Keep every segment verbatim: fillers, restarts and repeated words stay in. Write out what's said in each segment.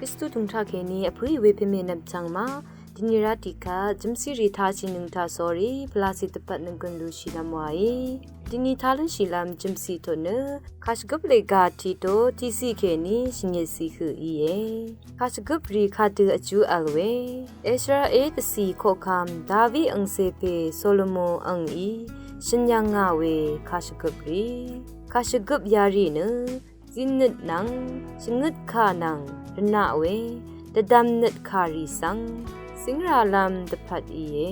Kristu tungtaq kèní vpǿì we pèmè nvpchvng ma, dini rá tiqkvt jvmsí rì tāshì nøng taq sórí pvlacì dvpvt nøng gø̀n lushìlv́m wàí. Dini tālúnshìlv́m jvmsí tut nø kàshvgøp lèga tiqtó tiqsì kèní shvngøtcì høq íe. Kàshvgøp rì kadø vjú v̄l we, Israel dvcì koqkvm David angcè pè Solomo angí shø̀n yv̀ngà we kàshvgøp rì. Kàshvgøp yarì nø zìnnøt nvng shvngøt kà nvng rvnaq we dvdvmnøt kàrì svng cíngralv́m dvpvt íe.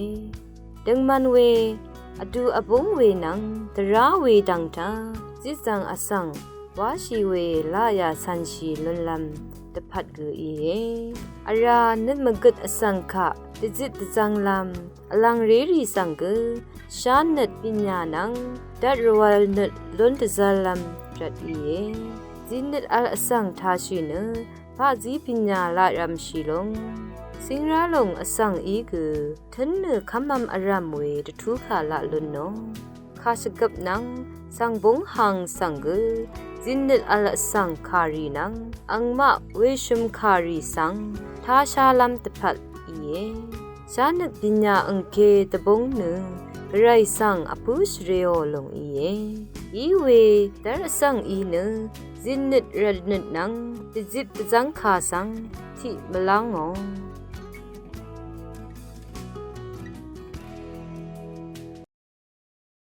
Døngman we vdu vbúng we nvng dvrá we dv̀ngtaq zitzv̀ng vsvng wáshì we laqyà cv̄nshì lúnlv́m dvpvt gø íe. Vrá nøt mvgøt vsvng kaq dvzit dvzv̄nglv́m vlv̀ngrérì svng gø shánøt bìnyà nvng dvt rvwv̄l nøt lún dvzv̄llv́m rvt íe. Zìnnøt v̄l vsvng tāshì nø paqzí bìnyà laqrv̄mshì lúng. Cíngrá lòng vsvng í gø tǿn nø kv́mv̄m vrv̀m we dvtú kà laq lúnò. Kàshvgøp nvng svngbúng hang svng gø zìnnøt v̄l vsvng kàrì nvng angmaq weshø̀m kàrì svng tāshálv́m dvpvt íe. Shánøt bìnyà angke dvbúng nø gvray svng vpǿ shvreò lúng íe. Iwe dv́r vsvng í nø zìnnøt rvtnøt nvng dvzit dvzv́ng kà svng tiq mvlv́ngò.